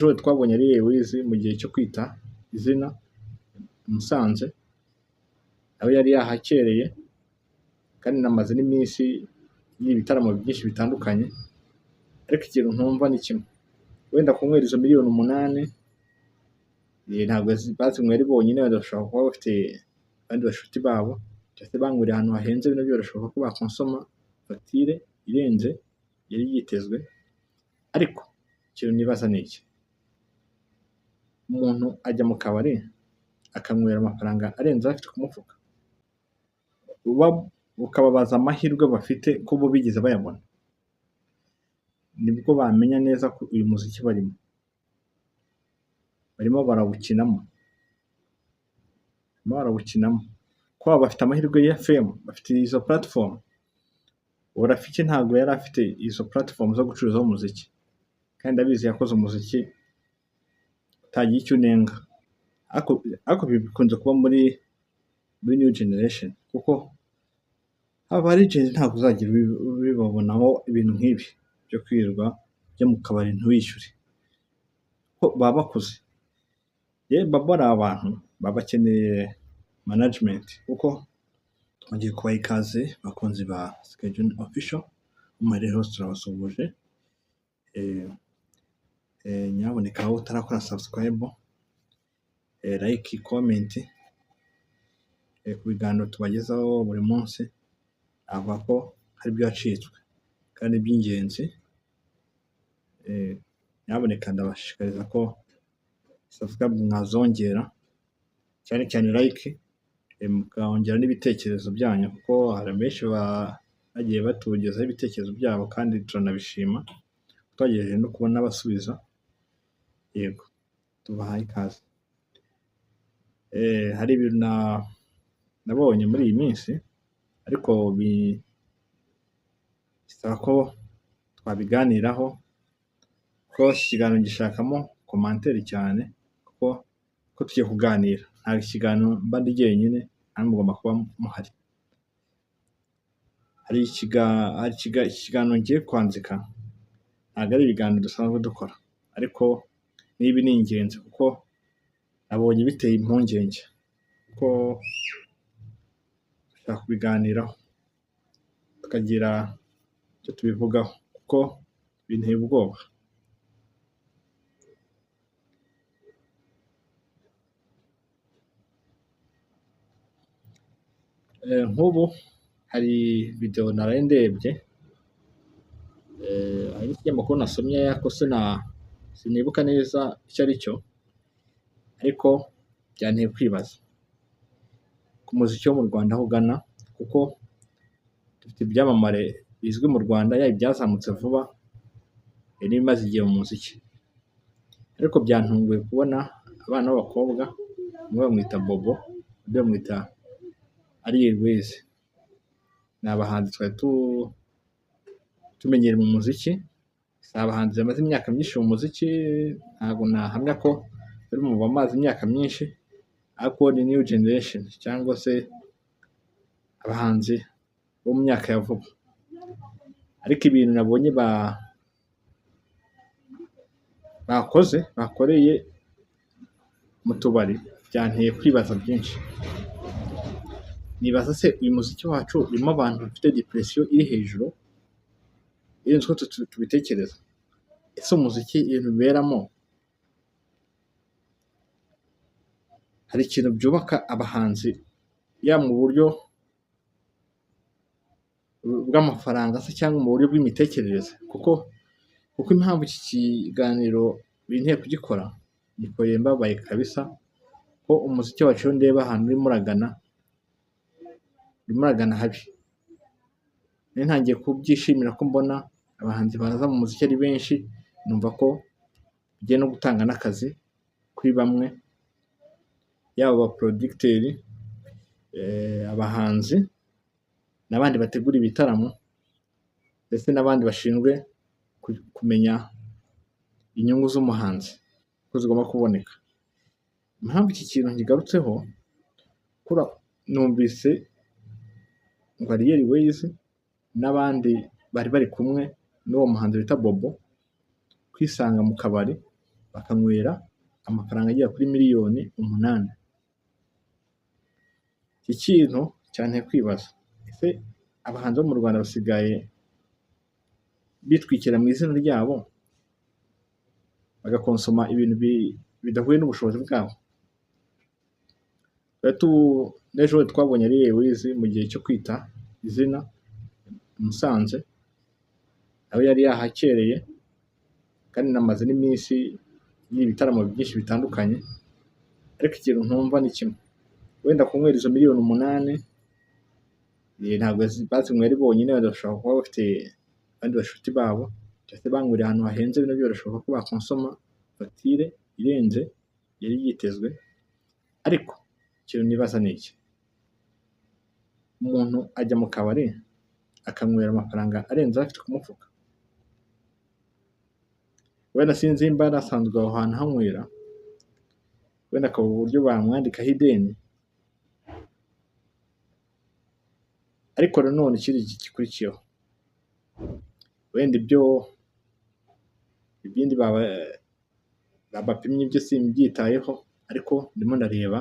Ejo twabonye Ariel Wayz mu gihe cyo kwita izina i Musanze, nawe yari yahakereye kandi namaze n'iminsi n'ibitaramo byinshi bitandukanye, ariko ikintu ntumva ni kimwe, wenda kunywera izo miliyoni 8 ntabwo bazinyweye ari bonyine, wenda bashobora kuba bafite abandi bashuti babo, cyangwa se banywereye ahantu hahenze, nabyo birashoboka ko bakonsoma fagitire irenze yari yitezwe, ariko ikintu nibaza ni iki: umuntu ajya mu kabari akanywera amafaranga arenze ayo afite ku mufuka, ukababaza amahirwe bafite ko bo bigeze bayabona, nibwo bamenya neza ko uyu muziki barimo, barimo barawukinamo, barimo barawukinamo, kuko aba bafite amahirwe ya fame, bafite izo platform. Uwo Rafiki ntabwo yari afite izo platform zo gucuruzaho umuziki, kandi ndabizi yakoze umuziki utagira icyo unenga, ariko bikunze kuba muri new generation, kuko aba legend ntabwo uzagira ubibabonamo ibintu nk'ibi byo kwirirwa ujya mu kabari ntiwishyure, kuko baba bakuze. Yewe baba ari abantu baba bakeneye management, kuko twongeye kubaha ikaze bakunzi ba Schedule Official, muherereye hose turabasuhuje, nyabuneka wowe utarakora subscribe, like, comment ku biganiro tubagezaho buri munsi, navuga ko hari ibyo wacitswe kandi by'ingenzi, nyabuneka ndabashishikariza ko subscribe mwazongera, cyane cyane like, mukongera n'ibitekerezo byanyu, kuko hari benshi bagiye batugezaho ibitekerezo byabo kandi turanabishima, twagerageje no kubona abasubiza, yego tubahaye ikaze. Hari ibintu nabonye muri iyi minsi ariko bisaba ko twabiganiraho, kuko iki kiganiro gishakamo commentaire cyane, kuko ko tugiye kuganira ntabwo ikiganiro mba ndi jyenyine, namwe mugomba kuba muhari. Hari ikiganiro ngiye kwandika, ntabwo ari ibiganiro dusanzwe dukora, ariko n'ibi ni ingenzi kuko nabonye biteye impungenge, kuko dushaka kubiganiraho tukagira icyo tubivugaho, kuko binteye ubwoba. Nk'ubu hari videwo naraye ndebye, hari n'ikinyamakuru nasomye ariko sinibuka neza icyo ari cyo, ariko byanteye kwibaza ku muziki wo mu Rwanda aho ugana, kuko dufite ibyamamare bizwi mu Rwanda, yaba ibyazamutse vuba n'ibimaze igihe mu muziki, ariko byantunguye kubona abana b'abakobwa, umwe bamwita Bobo, undi bamwita Ariel Wayz, ni abahanzi twari tumenyereye mu muziki, si abahanzi bamaze imyaka myinshi mu muziki, ntabwo nahamya ko bari mu bamaze imyaka myinshi, ariko ni new generation cyangwa se abahanzi bo mu myaka ya vuba, ariko ibintu nabonye bakoze bakoreye mu tubari byanteye kwibaza byinshi. Nibaza se uyu muziki wacu urimo abantu bafite depression iri hejuru irenze uko tubitekereza? Ese umuziki ibintu biberamo hari ikintu byubaka abahanzi, yaba mu buryo bw'amafaranga se cyangwa mu buryo bw'imitekerereze? Kuko impamvu iki kiganiro binteye kugikora, gikoreye mbabaye kabisa, ko umuziki wacu iyo ndeba ahantu urimo uragana, urimo uragana habi. Nari ntangiye kubyishimira ko mbona abahanzi baza mu muziki ari benshi, numva ko bigiye no gutanga n'akazi kuri bamwe, yaba abaporodikiteri, abahanzi n'abandi bategura ibitaramo, ndetse n'abandi bashinzwe kumenya inyungu z'umuhanzi ko zigomba kuboneka. Impamvu iki kintu nkigarutseho, numvise ngo Ariel Wayz n'abandi bari bari kumwe n'uwo muhanzi bita Bobo, kwisanga mu kabari bakanywera amafaranga agera kuri miliyoni 8. Iki kintu cyanteye kwibaza, ese abahanzi bo mu Rwanda basigaye bitwikira mu izina ryabo, bagakonsoma ibintu bidahuye n'ubushobozi bwabo? N'ejo bundi twabonye Ariel Wayz mu gihe cyo kwita izina i Musanze, nawe yari yahakereye kandi namaze n'iminsi ngira ibitaramo byinshi bitandukanye, ariko ikintu ntumva ni kimwe, wenda kunywera izo miliyoni 8 ntabwo bazinyweye ari bonyine, wenda bashobora kuba bafite abandi bashuti babo, cyangwa se banywereye ahantu hahenze, nabyo birashoboka ko bakonsoma fagitire irenze yari yitezwe, ariko ikintu nibaza ni iki, umuntu ajya mu kabari akanywera amafaranga arenze ayo afite ku mufuka? Wenda sinzi nimba yari asanzwe aho hantu ahanywera, wenda akaba uburyo bamwandikaho ideni, ariko nanone ikindi gikurikiyeho, wenda ibyo ibindi babapimye ibyo simbyitayeho, ariko ndimo ndareba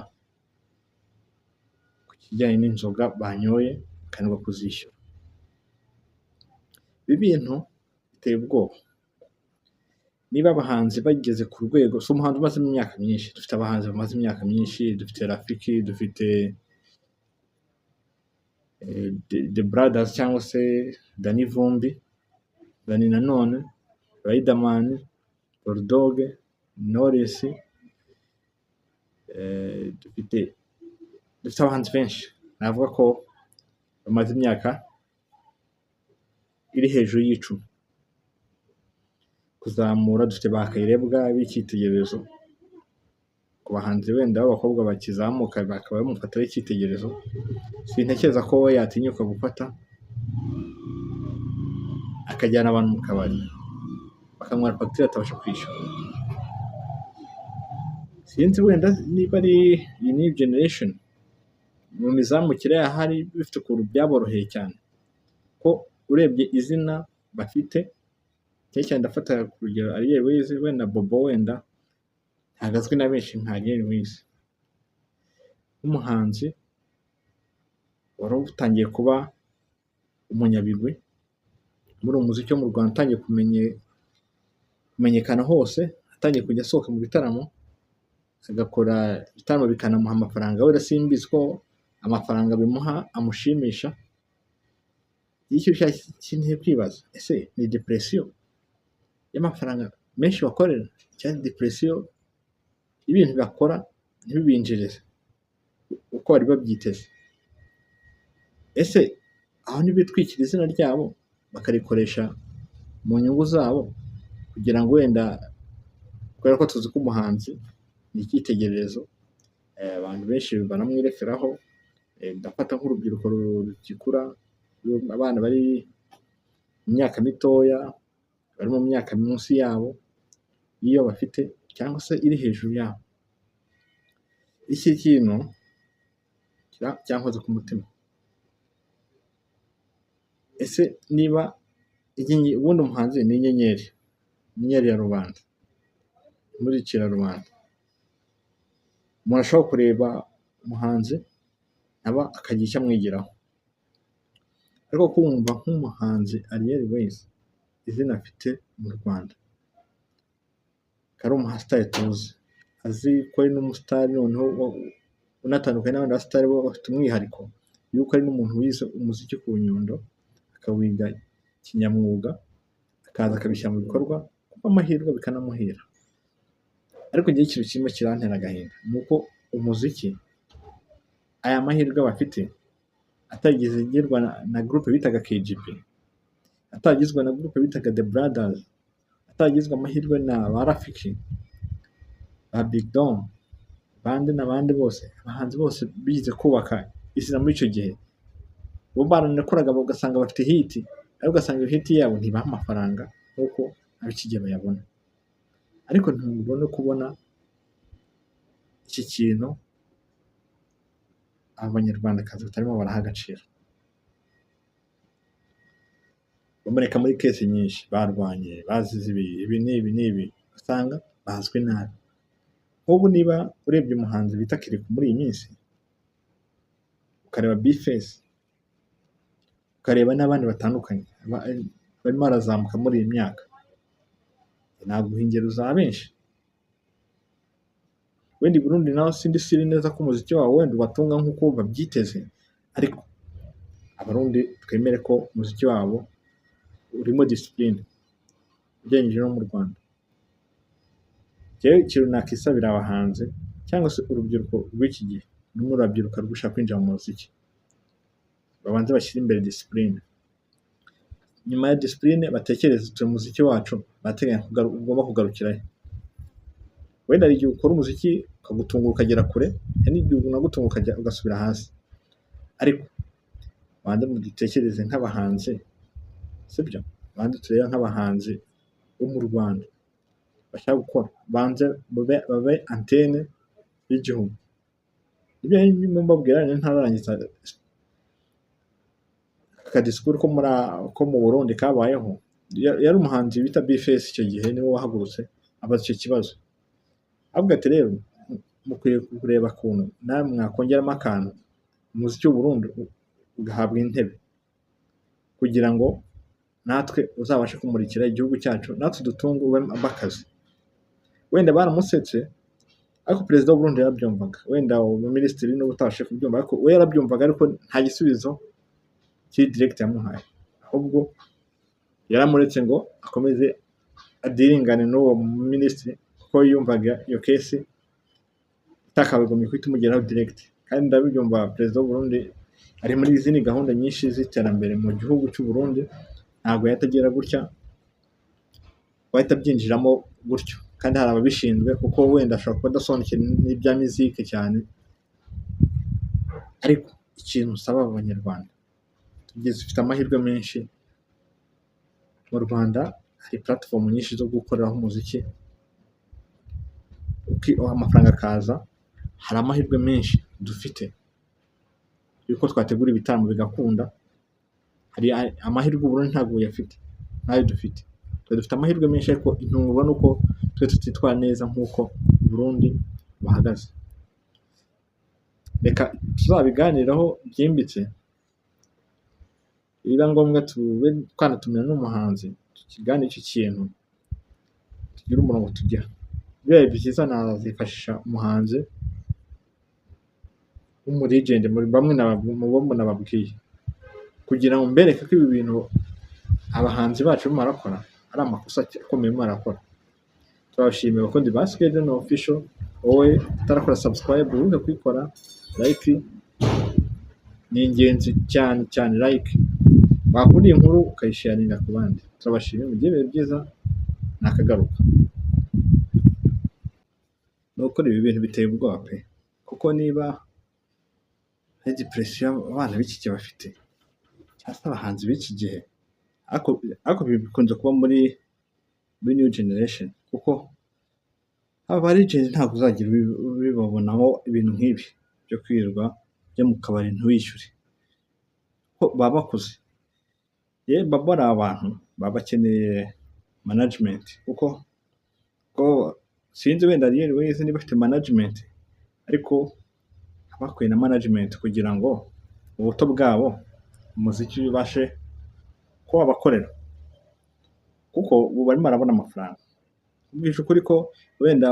ku kijyanye n'inzoga banyoye bakananirwa kuzishyura. Ibi bintu biteye ubwoba, niba abahanzi bageze ku rwego, si umuhanzi umazemo imyaka myinshi, dufite abahanzi bamaze imyaka myinshi, dufite Rafiki, dufite The Brothers cyangwa se Danny Vumbi, Danny Nanone, Riderman, Bulldog, Knowless, dufite abahanzi benshi navuga ko bamaze imyaka iri hejuru y'10 kuzamura, dufite ba Kayirebwa b'icyitegererezo, ku bahanzi wenda b'abakobwa bakizamuka bakaba bamufataho icyitegererezo, sintekereza ko we yatinyuka gufata akajyana abantu mu kabari bakanywera fagitire atabasha kwishyura. Sinzi wenda niba ari iyi new generation mu mizamukire ahari bifite ukuntu byaboroheye cyane, ko urebye izina bafite, cyane cyane ndafata ku rugero Ariel Wayz, wenda Bobo wenda ntabwo azwi na benshi nka Ariel Wayz, nk'umuhanzi wari utangiye kuba umunyabigwi muri uwo muziki wo mu Rwanda, utangiye kumenyekana hose, atangiye kujya asohoka mu bitaramo, agakora ibitaramo bikanamuha amafaranga, wenda simbizi ko amafaranga bimuha amushimisha, icyo kinteye kwibaza, ese ni depression y'amafaranga menshi bakorera cyangwa depression y'ibintu bakora ntibibinjirize uko bari babyiteze? Ese aho ntibitwikira izina ryabo bakarikoresha mu nyungu zabo kugira ngo wenda, kubera ko tuzi ko umuhanzi ni icyitegererezo, abantu benshi baramwirekeraho, ndafata nk'urubyiruko rugikura, abana bari mu myaka mitoya, bari mu myaka munsi yabo y'iyo bafite cyangwa se iri hejuru yabo. Iki kintu cyankoze ku mutima. Ese niba ubundi umuhanzi ni inyenyeri, inyenyeri ya rubanda, imurikira rubanda. Umuntu ashobora kureba umuhanzi nawe akagira icyo amwigiraho, ariko kumva nk'umuhanzi Ariel Wayz izina afite mu Rwanda, akaba ari umusitari tuzi, azi ko ari n'umusitari noneho unatandukanye n'abandi basitari bo bafite umwihariko yuko ari n'umuntu wize umuziki ku Nyundo, akawiga kinyamwuga, akaza akabishyira mu bikorwa, kubw'amahirwe bikanamuhira. Ariko njyewe ikintu kirimo kirantera agahinda ni uko umuziki aya mahirwe bafite atarigeze agirwa na groupe bitaga KGB, atagizwe na groupe bitaga The Brothers, atagizwe amahirwe na ba Rafiki, ba Big Dom, bande n'abandi bose, abahanzi bose bize kubaka izina muri icyo gihe, bo baranakoraga ugasanga bafite hit, ariko ugasanga iyo hit yabo ntibaha amafaranga nk'uko ab'iki gihe bayabona. Ariko ntubona kubona iki kintu abanyarwandakazi batarimo baraha agaciro. Bamureka muri case nyinshi, barwanye, bazize ibi, ibi n'ibi n'ibi, ugasanga Bazwi nabi. Nk'ubu niba urebye umuhanzi bita Kirikou muri iyi minsi, ukareba B-Face, ukareba n'abandi batandukanye barimo barazamuka muri iyi myaka, naguha ingero za benshi. Wenda i Burundi naho sindi sure neza ko umuziki wabo wenda ubatunga nk'uko babyiteze, ariko Abarundi twemere ko umuziki wabo urimo discipline ugereranyije no mu Rwanda. Njyewe ikintu nakisabira abahanzi cyangwa se urubyiruko rw'iki gihe rurimo rurabyiruka rushaka kwinjira mu muziki, babanze bashyire imbere discipline. Nyuma ya discipline batekereze uti umuziki wacu barateganya ugomba kugarukira he? Wenda hari igihe ukora umuziki ukagutunga ukagera kure, hari n'igihe unagutunga ukajya ugasubira hasi. Ariko banze mudutekereze nk'abahanzi, sibyo? Banze turebe nk'abahanzi bo mu Rwanda bashaka gukora, banze babe antene y'igihugu. Ibyo ndimo mbabwira ntararangiza aka disikuru ko mu Burundi kabayeho, yari umuhanzi bita B-Face icyo gihe niwe wahagurutse abaza icyo kibazo. Avuga ati rero mukwiye kureba ukuntu namwe mwakongeramo akantu, umuziki w'u Burundi ugahabwa intebe kugira ngo natwe uzabashe kumurikira igihugu cyacu, natwe dutunge ube akazi. Wenda baramusetse, ariko perezida w'u Burundi yarabyumvaga, wenda umuminisitiri niwe utabashije kubyumva, ariko we yarabyumvaga, ariko nta gisubizo kiri direct yamuhaye, ahubwo yaramuretse ngo akomeze adiringane n'uwo minisitiri, kuko yumvaga iyo case itakagombye guhita imugeraho direct. Kandi ndabyumva, perezida w'u Burundi ari muri izindi gahunda nyinshi z'iterambere mu gihugu cy'u Burundi, ntabwo yahita agera gutya wahita abyinjiramo gutyo, kandi hari ababishinzwe, kuko wenda ashobora kuba adasobanukiwe n'ibya mizike cyane. Ariko ikintu usaba Abanyarwanda, tugeze dufite amahirwe menshi mu Rwanda, hari platform nyinshi zo gukoreraho umuziki, amafaranga akaza. Hari amahirwe menshi dufite yuko twategura ibitaramo bigakunda. Hari amahirwe u Burundi ntabwo buyafite nk'ayo dufite. Twe dufite amahirwe menshi, ariko intungurwa ni uko twe tutitwara neza nk'uko u Burundi buhagaze. Reka tuzabiganireho byimbitse, nibiba ngombwa tube twanatumira n'umuhanzi tukiganire icyo kintu, tugire umurongo tujyaho. Bibaye byiza nazifashisha umuhanzi w'umu legend muri bamwe mu bo nababwiye, kugira ngo mbereke ko ibi bintu abahanzi bacu barimo barakora ari amakosa akomeye barimo barakora. Turabashimiye abakunzi ba Schedule Official, wowe utarakora subscribe wibuke kuyikora, like ni ingenzi cyane cyane, like wakunda iyi nkuru ukayisharinga ku bandi. Turabashimiye, mugire ibihe byiza, nakagaruka. Ni ukuri ibi bintu biteye ubwoba pe, kuko niba ari depression abana b'iki gihe bafite cyangwa se abahanzi b'iki gihe, ariko bikunze kuba muri new generation, kuko aba ba legend ntabwo uzagira ubibabonamo ibintu nk'ibi byo kwirirwa ujya mu kabari ntiwishyure, ko baba bakuze. Yewe baba ari abantu baba bakeneye management, kuko ko sinzi wenda Ariel Wayz niba afite management, ariko bakwiye na management kugira ngo ubuto bwabo umuziki ubashe kuba wabakorera, kuko ubu barimo barabona amafaranga. Nkubwije ukuri ko wenda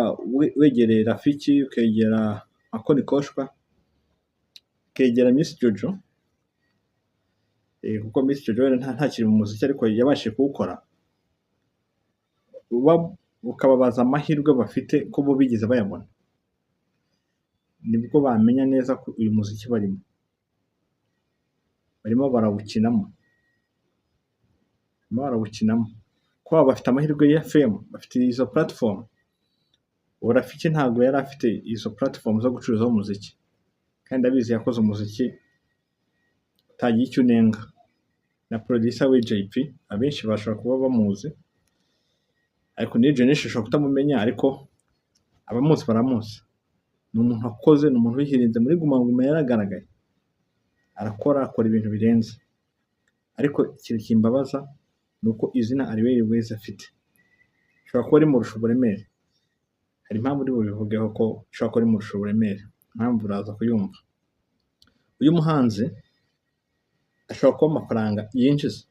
wegereye Rafiki, ukegera Akoni Koshwa, ukegera Miss Jojo, kuko Miss Jojo wenda ntakiri mu muziki ariko yabashije kuwukora, ukababaza amahirwe bafite ko bo bigeze bayabona, nibwo bamenya neza ko uyu muziki barimo barawukinamo, barimo barawukinamo, ko bafite amahirwe ya fame, bafite izo platform. Ubu Rafiki ntabwo yari afite izo platform zo gucuruzaho umuziki, kandi ndabizi yakoze umuziki utagira icyo unenga, na producer we JP abenshi bashobora kuba bamuzi, ariko new generation ishobora kutamumenya, ariko abamuzi baramuzi. Ni umuntu wakoze, ni umuntu wihirinze muri Guma Guma, yaragaragaye, arakora, akora ibintu birenze. Ariko ikintu kimbabaza ni uko izina Ariel Wayz afite rishobora kuba rimurusha uburemere. Hari impamvu uri bubivugeho ko ishobora kuba imurusha uburemere, impamvu uraza kuyumva. Uyu muhanzi ashobora kuba amafaranga yinjiza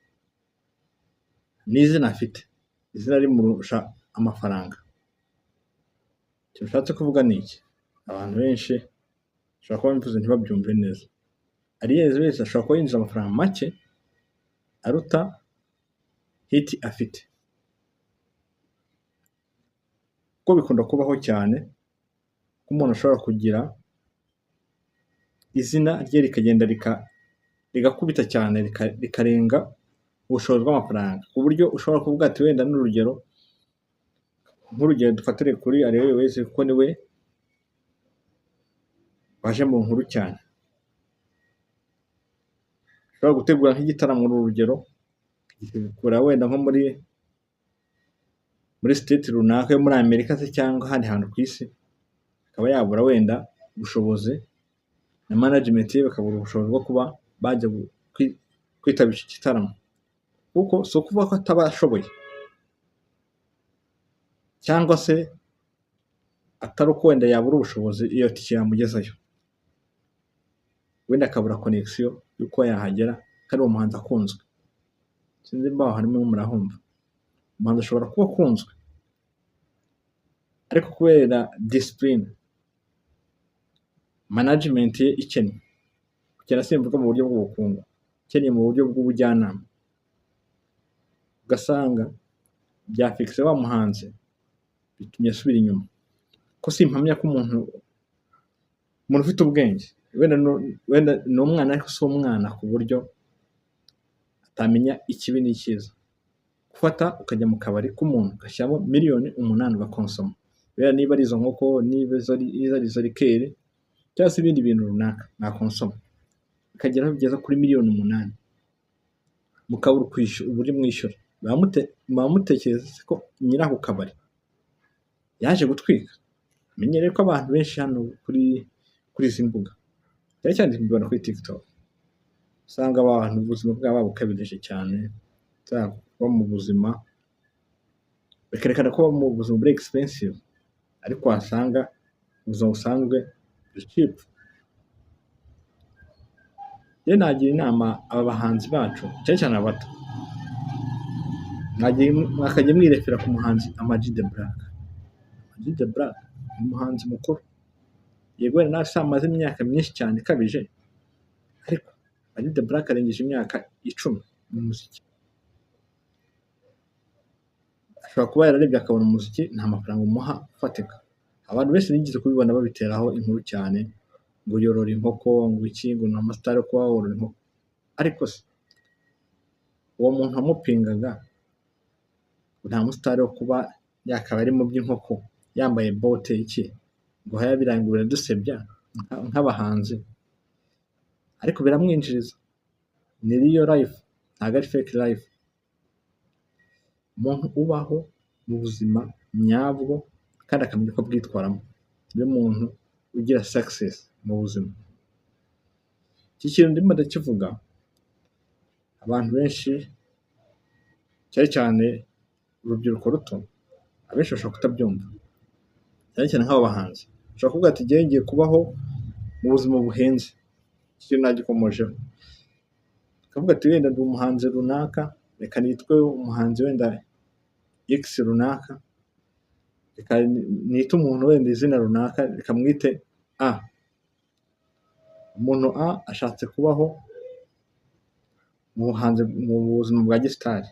n'izina afite, izina rimurusha amafaranga. Icyo bishatse kuvuga ni iki? Abantu benshi bashobora kuba mbivuze ntibabyumve neza. Ariel wese ashobora kuba yinjiza amafaranga make aruta hit afite, kuko bikunda kubaho cyane ko umuntu ashobora kugira izina rye rikagenda rigakubita cyane, rikarenga ubushobozi bw'amafaranga, ku buryo ushobora kuvuga ati wenda n'urugero, nk'urugero dufatire kuri Ariel Wayz kuko niwe waje mu nkuru cyane. Ushobora gutegura nk'igitaramo, urugero ukagitegura wenda nko muri state runaka yo muri Amerika se cyangwa ahandi hantu ku isi, akaba yabura wenda ubushobozi na management ye bakabura ubushobozi bwo kuba bajya kwitabira icyo gitaramo, kuko si ukuvuga ko ataba ashoboye cyangwa se atari uko wenda yabura ubushobozi iyo tike yamugezayo, wenda akabura connection y'uko yahagera kandi uwo muhanzi akunzwe. Sinzi niba aho harimo murahumva. Umuhanzi ashobora kuba akunzwe ariko kubera discipline, management ye ikennye, gukena simvuga mu buryo bw'ubukungu, ikennye mu buryo bw'ubujyanama, ugasanga byafikise wa muhanzi, bitumye asubira inyuma. Ko simpamya ko umuntu ufite ubwenge, wenda ni umwana ariko si umwana ku buryo atamenya ikibi n'icyiza. Gufata ukajya mu kabari k'umuntu ugashyiramo miliyoni 8 ugakonsoma, wenda niba ari izo nkoko, niba ari izo liqueur cyangwa se ibindi bintu runaka mwakonsoma, bikagera aho bigeza kuri miliyoni 8, mukabura uburyo mwishyura, muba mutekereza ko nyiri ako kabari yaje gutwika? Menyereye ko abantu benshi hano kuri izi mbuga, cyane cyane mbibona kuri TikTok, usanga abantu ubuzima bwabo babukabirije cyane, kuba mu buzima bikerekana ko mu buzima buri expensive, ariko wasanga ubuzima busanzwe buri cheap. Rero nagira inama aba bahanzi bacu, cyane cyane abato, mwakajya mwirefera ku muhanzi Ama G The Black. Ama G The Black ni umuhanzi mukuru, yego wenda nawe si amaze imyaka myinshi cyane ikabije, ariko Ama G The Black arengeje imyaka 10 mu muziki. Ashobora kuba yararebye akabona umuziki nta mafaranga umuha ufatika. Abantu benshi bigeze kubibona babiteraho inkuru cyane, ngo yorora inkoko, ngo iki, ngo ni umusitari kuba worora inkoko, ariko se uwo muntu wamupingaga nta musitari wo kuba yakaba ari mu by'inkoko, yambaye bote iki, ngo haya biriya ngo biradusebya nk'abahanzi, ariko biramwinjiriza, ni real life ntabwo ari fake life. Umuntu ubaho mu buzima nyabwo kandi akamenya uko abwitwaramo, niwe muntu ugira success mu buzima. Iki kintu ndimo ndakivuga, abantu benshi cyane cyane urubyiruko ruto, abenshi bashobora kutabyumva, cyane cyane nk'aba bahanzi, ushobora kuvuga ati njyewe ngiye kubaho mu buzima buhenze, iki kintu nagikomojeho, akavuga ati wenda ndi umuhanzi runaka, reka nitwe umuhanzi wenda X runaka, reka nite umuntu wenda izina runaka, reka mwite A. Umuntu A ashatse kubaho mu buhanzi, mu buzima bwa gisitari,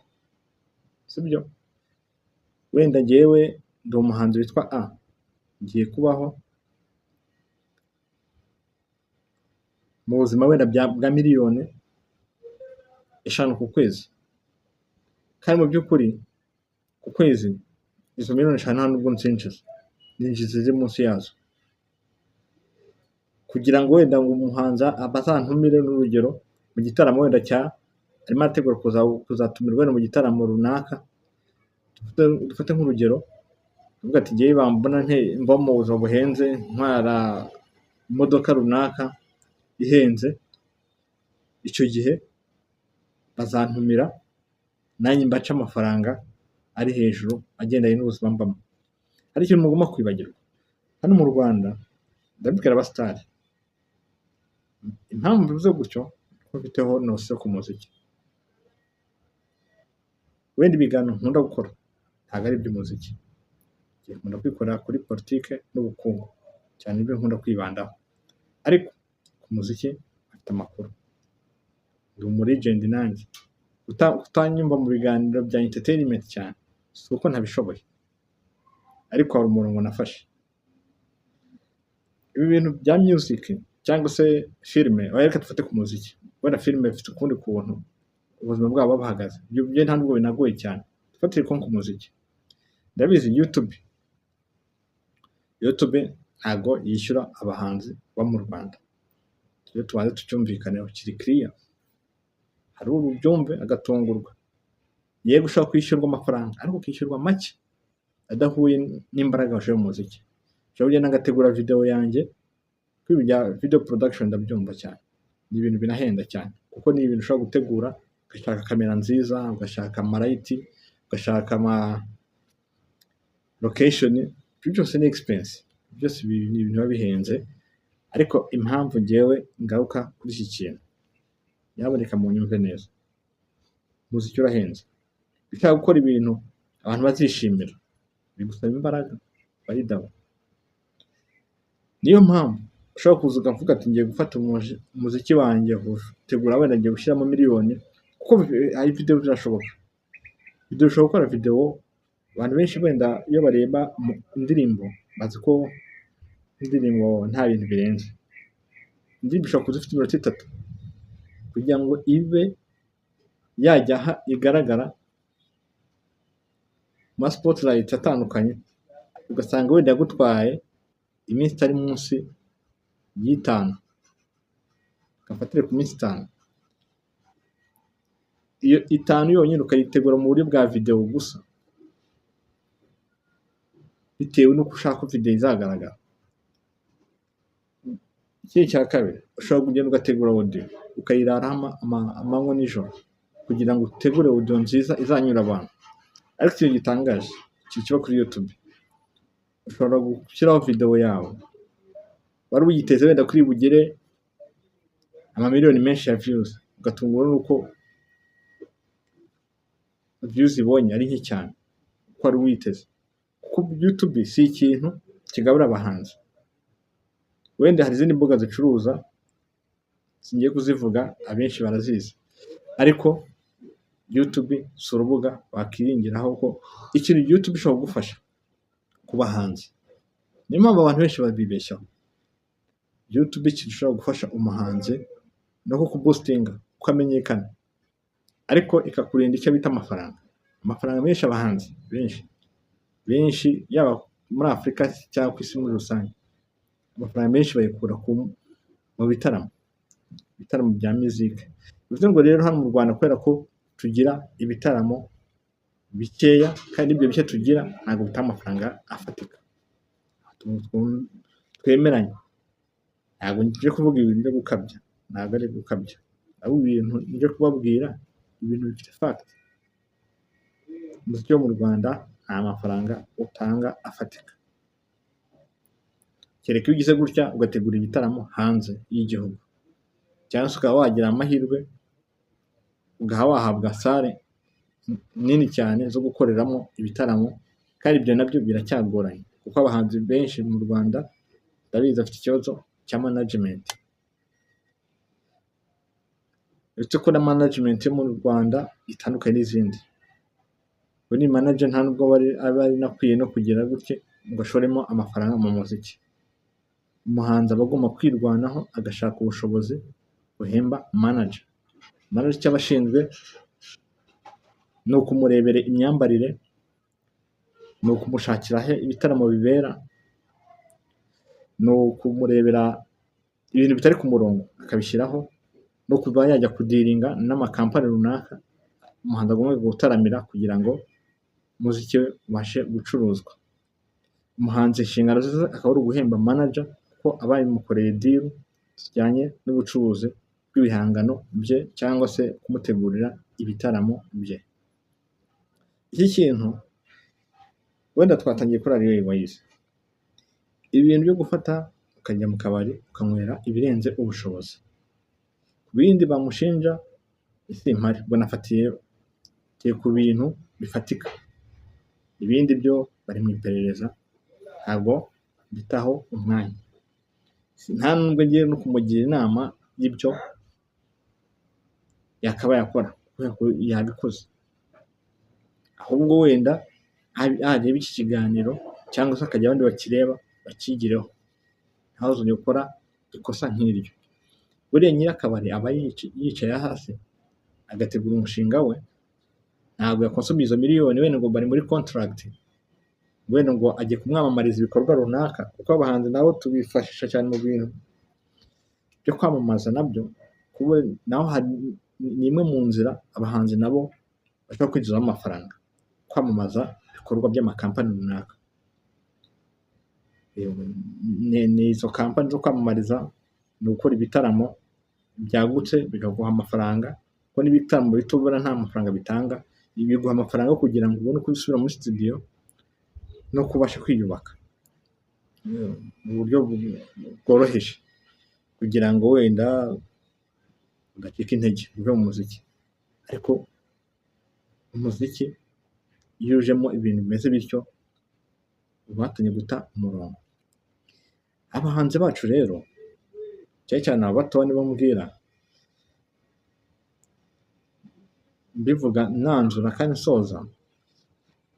sibyo? Wenda njyewe ndi umuhanzi witwa A, ngiye kubaho mu buzima wenda bwa miliyoni 5 ku kwezi, kandi mu by'ukuri ku kwezi izo miliyoni 5 nta nubwo nzinjiza, ninjiza iziri munsi yazo, kugira ngo wenda ngo umuhanzi bazantumire n'urugero mu gitaramo wenda cya arimo arategura kuzatumirwa wenda mu gitaramo runaka, dufate nk'urugero, avuga ati njyewe bambona mba mu buzima buhenze, ntwara imodoka runaka ihenze, icyo gihe bazantumira nanjye mbace amafaranga ari hejuru agendanye n'ubuzima mbamo. Hari ikintu mugomba kwibagirwa, Hano mu Rwanda ndabibwira abasitari, impamvu mbivuze gutyo ko mfiteho notion ku muziki. Wenda ibiganiro nkunda gukora ntabwo ari iby'umuziki, nkunda kwikorera kuri politike n'ubukungu cyane, nibyo nkunda kwibandaho, ariko ku muziki mfite amakuru, ndi umu legend nanjye. Kutanyumva mu biganiro bya entertainment cyane si uko ntabishoboye, ariko hari umurongo nafashe. Ibi bintu bya music cyangwa se filime, oya, reka dufate ku muziki, wenda filime ifite ukundi kuntu ubuzima bwabo buba buhagaze, ibyo nta nubwo binagoye cyane. Dufatire nko ku muziki, ndabizi YouTube ntago yishyura abahanzi bo mu Rwanda, tujye tubanze tucyumvikaneho kiri clear, hari ububyumve agatungurwa. Yego, ushobora kwishyurwa amafaranga ariko ukishyurwa make adahuye n'imbaraga washoye mu muziki. Nshobora kugenda ngategura video yanjye, kuko ibi bya video production ndabyumva cyane, ni ibintu binahenda cyane, kuko ni ibintu ushobora gutegura, ugashaka kamera nziza, ugashaka ama light, ugashaka ama location, ibyo byose ni expense, byose ni ibintu biba bihenze. Ariko impamvu njyewe ngaruka kuri iki kintu, nyamuneka munyumve neza, umuziki urahenze. Ushaka gukora ibintu abantu bazishimira bigusaba imbaraga, by the way. Niyo mpamvu ushobora kuza ukavuga ati ngiye gufata umuziki wanjye tegura, wenda ngiye gushyiramo miliyoni, kuko hari video birashoboka. Video, ushobora gukora video, abantu benshi wenda iyo bareba indirimbo bazi ko indirimbo nta bintu birenze. Indirimbo ishobora kuza ifite iminota 3, kugira ngo ibe yajya aha igaragara mu ma spotlight atandukanye, ugasanga wenda yagutwaye iminsi itari munsi y'itanu, gafatire ku minsi 5, iyo 5 yonyine ukayitegura mu buryo bwa video gusa, bitewe n'uko ushaka ko video izagaragara. Ikindi cya kabiri, ushobora kugenda ugategura audio, ukayiraraho amanywa n'ijoro kugira ngo utegure audio nziza izanyura abantu. Ariko ikintu gitangaje kiba kuri YouTube, ushobora gushyiraho video yawe wari wiyiteze wenda kuri bugere amamiliyoni menshi ya views, ugatungurwa n'uko views ibonye ari nke cyane uko wari witeze, kuko YouTube si ikintu kigabura abahanzi. Wenda hari izindi mbuga zicuruza, singiye kuzivuga, abenshi barazizi, ariko YouTube si urubuga wakwiringiraho ko ikintu YouTube ishobora kugufasha ku bahanzi. Niyo mpamvu abantu benshi babibeshyaho. YouTube ikintu ishobora gufasha umuhanzi ni uko kuboostinga ukamenyekana, ariko ikakurinda icyo bita amafaranga. Amafaranga menshi, abahanzi benshi benshi, yaba muri Afurika cyangwa ku isi muri rusange, amafaranga menshi bayakura mu bitaramo, ibitaramo bya music. Bivuze ngo rero hano mu Rwanda, kubera ko tugira ibitaramo bikeya, kandi ibyo bike tugira ntabwo bitanga amafaranga afatika, twemeranye. Ntabwo nje kuvuga ibintu byo gukabya, ntabwo ari gukabya, ahubwo ibintu nje kubabwira ibintu bifite fact. Umuziki wo mu Rwanda nta mafaranga utanga afatika, kereka iyo ugize gutya ugategura ibitaramo hanze y'igihugu, cyangwa se ukaba wagira amahirwe ukaba wahabwa salle nini cyane zo gukoreramo ibitaramo, kandi ibyo nabyo biracyagoranye, kuko abahanzi benshi mu Rwanda ndabizi bafite ikibazo cya management. Uretse ko na management yo mu Rwanda itandukanye n'izindi. Buri manager nta nubwo aba anakwiye no kugira gutya ngo ashoremo amafaranga mu muziki. Umuhanzi aba agomba kwirwanaho, agashaka ubushobozi buhemba manager. Manager icyo aba ashinzwe ni ukumurebera imyambarire, ni ukumushakira aho ibitaramo bibera, ni ukumurebera ibintu bitari ku murongo akabishyiraho, no kuba yajya kudealinga n'amakampani runaka umuhanzi agomba gutaramira kugira ngo umuziki we ubashe gucuruzwa. Umuhanzi inshingano ze akaba ari uguhemba manager, kuko aba yamukoreye deal zijyanye n'ubucuruzi bw'ibihangano bye cyangwa se kumutegurira ibitaramo bye. Iki kintu wenda twatangiye kuri Ariel Wayz. Ibintu byo gufata ukajya mu kabari ukanywera ibirenze ubushobozi. Ku bindi bamushinja simpari, ubwo nafatiye ku bintu bifatika, ibindi byo bari mu iperereza ntabwo mbitaho umwanya. Nta nubwo ngiye no kumugira inama y'ibyo yakabaye akora kubera ko yabikoze, ahubwo wenda nareba iki kiganiro cyangwa se hakagira abandi bakireba bakigireho, ntazongere gukora ikosa nk'iryo. Buriya nyir'akabari aba yicaye hasi agategura umushinga we, ntabwo yakonsomye izo miliyoni wenda ngo bari muri contract, wenda ngo agiye kumwamamariza ibikorwa runaka, kuko abahanzi nabo tubifashisha cyane mu bintu byo kwamamaza nabyo, naho ni imwe mu nzira abahanzi nabo bashobora kwinjizamo amafaranga, kwamamaza ibikorwa by'amakampani runaka. Ni izo kampani zo kwamamariza, ni ugukora ibitaramo byagutse bikaguha amafaranga, kuko n'ibitaramo bito ubona nta mafaranga bitanga, biguha amafaranga kugira ngo ubone uko usubira muri studio no kubasha kwiyubaka mu buryo bworoheje, kugira ngo wenda udacika intege uve mu muziki. Ariko umuziki iyo ujemo ibintu bimeze bityo uba watangiye guta umurongo. Abahanzi bacu rero cyane cyane aba bato nibo mbwira, mbivuga nanzura kandi nsoza,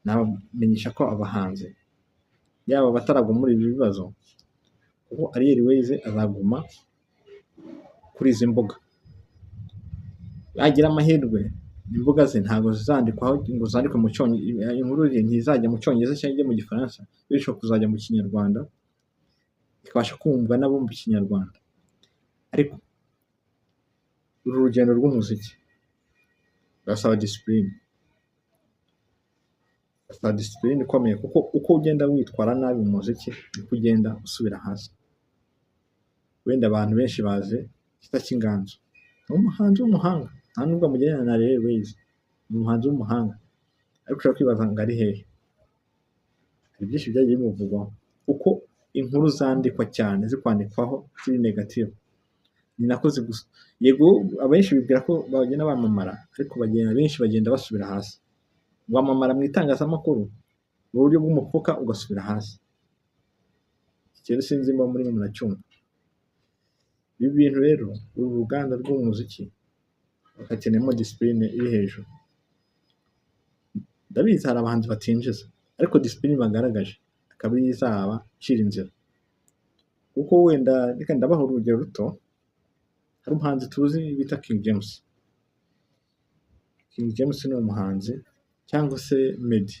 nabamenyesha ko abahanzi yaba abataragwa muri ibi bibazo, kuko Ariel Wayz azaguma kuri izi mbuga, nagira amahirwe imbuga ze ntabwo zizandikwaho ngo zandikwe mu cyongereza, inkuru ye ntizajya mu cyongereza cyangwa ijye mu gifaransa, bityo kuzajya mu kinyarwanda ikabasha kumvwa n'abumva ikinyarwanda. Ariko uru rugendo rw'umuziki rurasaba discipline, rurasaba discipline ikomeye, kuko uko ugenda witwara nabi mu muziki niko ugenda usubira hasi. Wenda abantu benshi bazi Gisa cy'Inganzo, ni umuhanzi w'umuhanga, nta nubwo amugereranya na Ariel Wayz, ni umuhanzi w'umuhanga, ariko ushobora kwibaza ngo ari hehe? Hari byinshi byagiye bimuvugwaho, uko inkuru zandikwa cyane zikwandikwaho ziri negative, ni nako zigusa. Yego abenshi bibwira ko bagenda bamamara, ariko benshi bagenda basubira hasi. Wamamara mu itangazamakuru mu buryo bw'umufuka ugasubira hasi. Iki rero sinzi niba murimo muracyumva. Ibi bintu rero, uru ruganda rw'umuziki hakeneyemo discipline iri hejuru. Ndabizi hari abahanzi batinjiza, ariko discipline bagaragaje akaba ariyo izaba icira inzira. Kuko wenda reka ndabaha urugero ruto, hari umuhanzi tuzi bita King James. King James ni umuhanzi cyangwa se Meddy,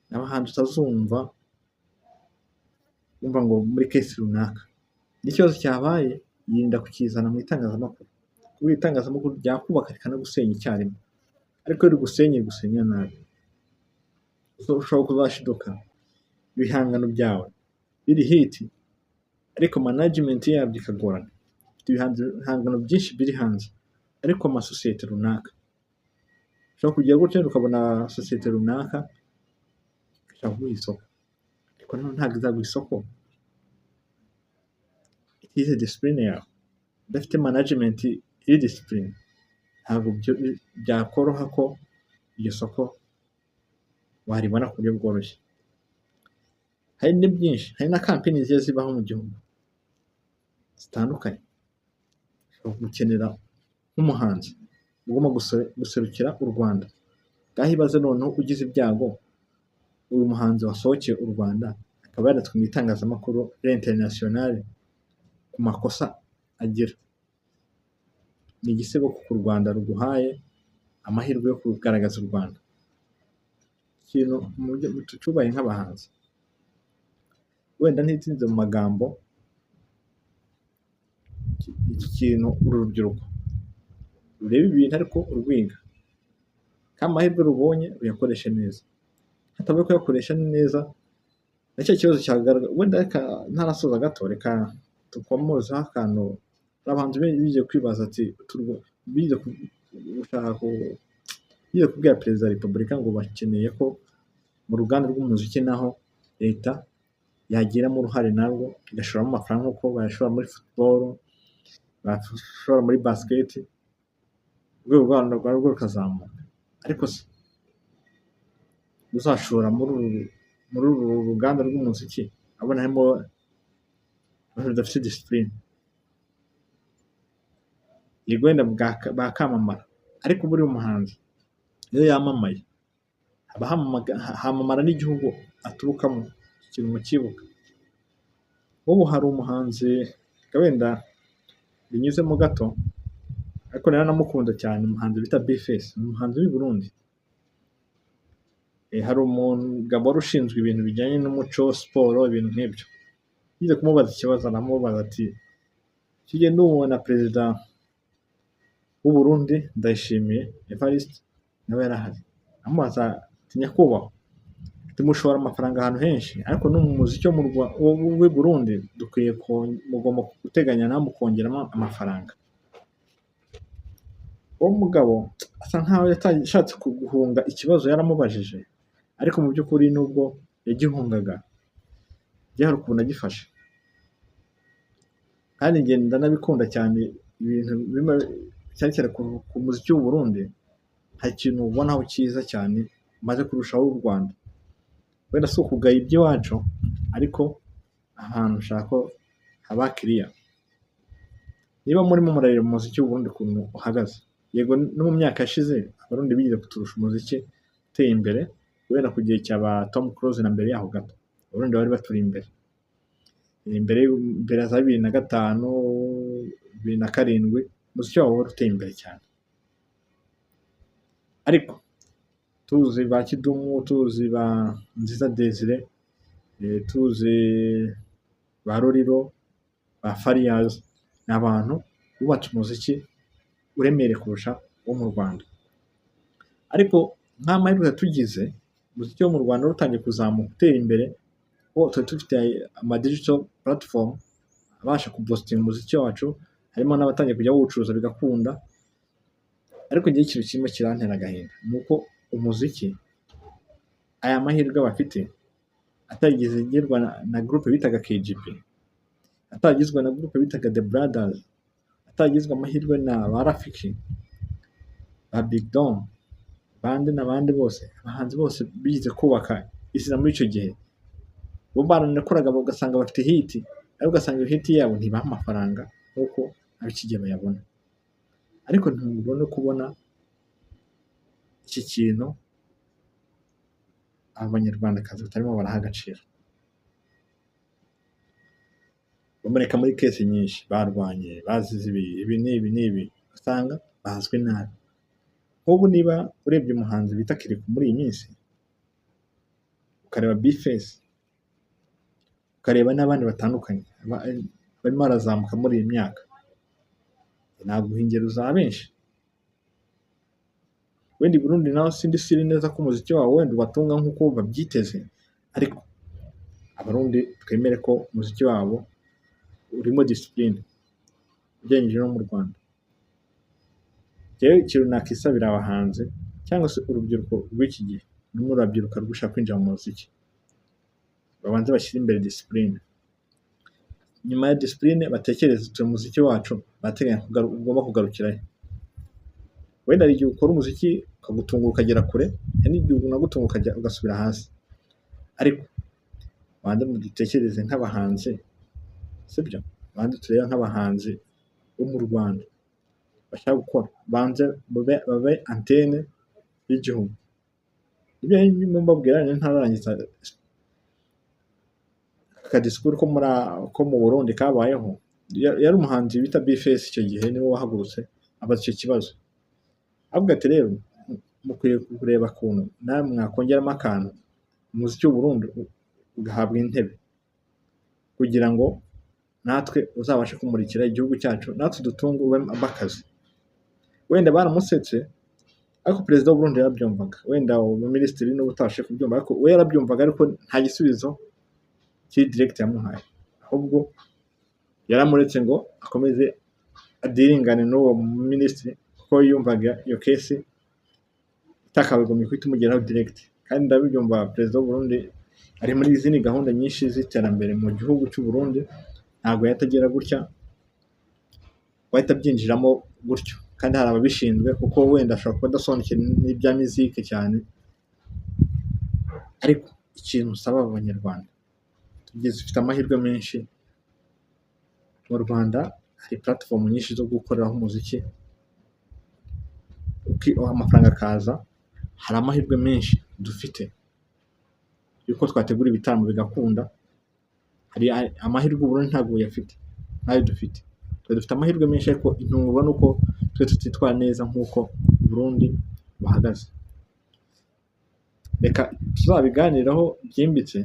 ni abahanzi utazumva wumva ngo muri case runaka, n'ikibazo cyabaye yirinda kukizana mu itangazamakuru, kuko itangazamakuru ryakubaka rikanagusenya icyarimwe, ariko iyo rigusenye rigusenya nabi. Ushobora kuzashiduka ibihangano byawe biri hit, ariko management yabyo ikagorana. Ufite ibihangano byinshi biri hanze, ariko amasosiyete runaka, ushobora kugira gutya ukabona sosiyete runaka ishaka kuguha isoko, ariko nanone ntabwo izaguha isoko itize discipline yawe, udafite management iri discipline, ntabwo byakoroha ko iryo soko waribona ku buryo bworoshye. Hari ni byinshi, hari na kampeni zigiye zibaho mu gihugu zitandukanye, ushobora gukenera nk'umuhanzi ugomba guserukira u Rwanda, ngaho ibaze noneho ugize ibyago uyu muhanzi wasohokeye u Rwanda akaba yanditswe mu itangazamakuru international ku makosa agira. Ni igisebo ku Rwanda ruguhaye amahirwe yo kugaragaza u Rwanda. Ikintu tucyubahe nk'abahanzi. Wenda ntitinze mu magambo, iki kintu uru rubyiruko rureba ibintu ariko urwiga, kandi amahirwe rubonye ruyakoreshe neza, hatabaye kuyakoresha neza na cya kibazo cyagaragara. Wenda reka ntarasoza gato, reka dukomozeho akantu. Hari abahanzi bigiye kwibaza ati bize gushaka bize kubwira perezida wa repubulika ngo bakeneye ko mu ruganda rw'umuziki naho leta yagiramo uruhare narwo, igashoramo amafaranga nk'uko bayashora muri football, bashora muri basket, urwego rwarwo narwo rukazamuka. Ariko se uzashora muri uru ruganda rw'umuziki abona harimo abantu badafite discipline? Yego, wenda bakamamara, ariko buriya umuhanzi iyo yamamaye haba hamamara n'igihugu aturukamo, ikintu mukibuka. Nk'ubu hari umuhanzi, wenda binyuzemo gato, ariko naranamukunda cyane, umuhanzi bita B-Face, ni umuhanzi w'i Burundi. Hari umugabo wari ushinzwe ibintu bijyanye n'umuco, siporo, ibintu nk'ibyo. Yigeze kumubaza ikibazo, aramubaza ati: "Icyo gihe ndumva perezida w'u Burundi Ndayishimiye Evariste nawe yarahari." Amubaza ati: "Nyakubahwa, mushora amafaranga ahantu henshi, ariko no mu muziki w'i Burundi dukwiye, mugomba guteganya nawe mukongeramo amafaranga." Uwo mugabo asa nkaho yashatse guhunga ikibazo yaramubajije, ariko mu by'ukuri nubwo yagihungaga, njye hari ukuntu agifashe, kandi njye ndanabikunda cyane ibintu cyane cyane ku muziki w'u Burundi. Hari ikintu ubonaho cyiza cyane umaze kurushaho u Rwanda. Wenda si ukugaya iby'iwacu, ariko ahantu ushaka ko haba kiriya. Niba murimo murareba umuziki w'u Burundi ukuntu uhagaze, yego, no mu myaka yashize Abarundi bigeze kuturusha umuziki uteye imbere, guhera ku gihe cya ba Tom Close na mbere yaho gato, Abarundi bari baturi imbere. Mbere ya za 2005, 2007, umuziki wabo wari uteye imbere cyane. Ariko tuzi ba Kidumu, tuzi ba Nziza Desire, tuzi ba Roriro, ba Farious, ni abantu bubatse umuziki uremereye kurusha uwo mu Rwanda. Ariko nk'amahirwe tugize, umuziki wo mu Rwanda wari utangiye kuzamuka utera imbere, kuko twari dufite ama digital platform abasha kuboostinga umuziki wacu, harimo n'abatangiye kujya bawucuruza bigakunda. Ariko njyewe ikintu kirimo kirantera agahinda ni uko umuziki aya mahirwe bafite atarigeze agirwa na groupe bitaga KGB, atagizwe na groupe bitaga The Brothers, atagizwe amahirwe na ba Rafiki, ba Big Dom, bande n'abandi bose, abahanzi bose bize kubaka izina muri icyo gihe. Bo baranakoraga ugasanga bafite hit, ariko ugasanga iyo hit yabo ntibaha amafaranga nk'uko ab'iki gihe bayabona. Ariko ntubone kubona iki kintu aba banyarwandakazi batarimo baraha agaciro. Bamureka muri case nyinshi, barwanye, bazize ibi, ibi n'ibi n'ibi, usanga bazwi nabi. Nk'ubu niba urebye umuhanzi bita Kirikou muri iyi minsi, ukareba B-Face, ukareba n'abandi batandukanye barimo barazamuka muri iyi myaka, naguha ingero za benshi. Wenda i Burundi naho sindi sure neza ko umuziki wabo wenda ubatunga nk'uko babyiteze, ariko Abarundi twemere ko umuziki wabo urimo discipline ugereranyije no mu Rwanda. Njyewe ikintu nakisabira abahanzi cyangwa se urubyiruko rw'iki gihe, rumwe rurabyiruka rushaka kwinjira mu muziki, babanze bashyire imbere discipline. Nyuma ya discipline batekereze uti: "Umuziki wacu barateganya ugomba kugarukira he?" Wenda hari igihe ukora umuziki ukagutungura ukagera kure, hari n'igihe unagutunga ukajya ugasubira hasi. Ariko banze mudutekereze nk'abahanzi, sibyo? Banze turebe nk'abahanzi bo mu Rwanda bashaka gukora, banze babe antene y'igihugu. Ibyo ndimo mbabwira ntararangiza akadisikuru ko mu Burundi kabayeho. Yari umuhanzi bita B-Face, icyo gihe niwe wahagurutse abaza icyo kibazo, avuga ati: "Rero mukwiye kureba ukuntu namwe mwakongeramo akantu, umuziki w'u Burundi ugahabwa intebe, kugira ngo natwe uzabashe kumurikira igihugu cyacu, natwe udutunge, ube akazi." Wenda baramusetse, ariko perezida w'u Burundi yarabyumvaga. Wenda umuminisitiri niwe utabashije kubyumva, ariko we yarabyumvaga, ariko nta gisubizo kiri direct yamuhaye, ahubwo yaramuretse ngo akomeze adiringane n'uwo minisitiri, kuko yumvaga iyo case itakagombye guhita imugeraho direct. Kandi ndabyumva, perezida w'u Burundi Ari muri izindi gahunda nyinshi z'iterambere mu gihugu cy'u Burundi, ntabwo yahita agira gutya wahita abyinjiramo gutyo, kandi hari ababishinzwe, kuko wenda ashobora kuba adasobanukiwe n'ibya mizike cyane. Ariko ikintu usaba aba banyarwanda, tugeze dufite amahirwe menshi mu Rwanda, hari platform nyinshi zo gukoreraho umuziki, amafaranga akaza. Hari amahirwe menshi dufite yuko twategura ibitaramo bigakunda. Hari amahirwe Uburundi ntabwo buyafite nk'ayo dufite. Twe dufite amahirwe menshi, ariko intungurwa ni uko twe tutitwara neza nk'uko Burundi buhagaze. Reka tuzabiganiraho byimbitse,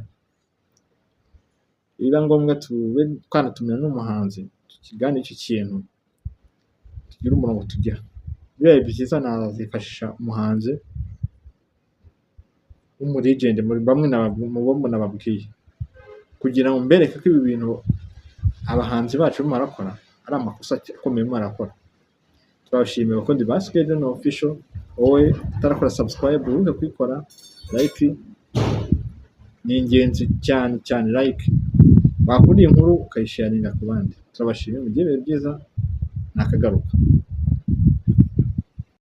nibiba ngombwa tube twanatumira n'umuhanzi tukiganire icyo kintu, tugire umurongo tugiha. Bibaye byiza nazifashisha umuhanzi w'umulegend muri bamwe mu bo nababwiye, kugira ngo mbereke ko ibi bintu abahanzi bacu barimo barakora ari amakosa akomeye barimo barakora. Turabashimiye abakunzi ba Skedon Official, wowe utarakora subscribe wibuke kuyikora, like ni ingenzi cyane cyane, like wakunda iyi nkuru ukayisharinga ku bandi. Turabashimiye, mugire ibihe byiza, nakagaruka.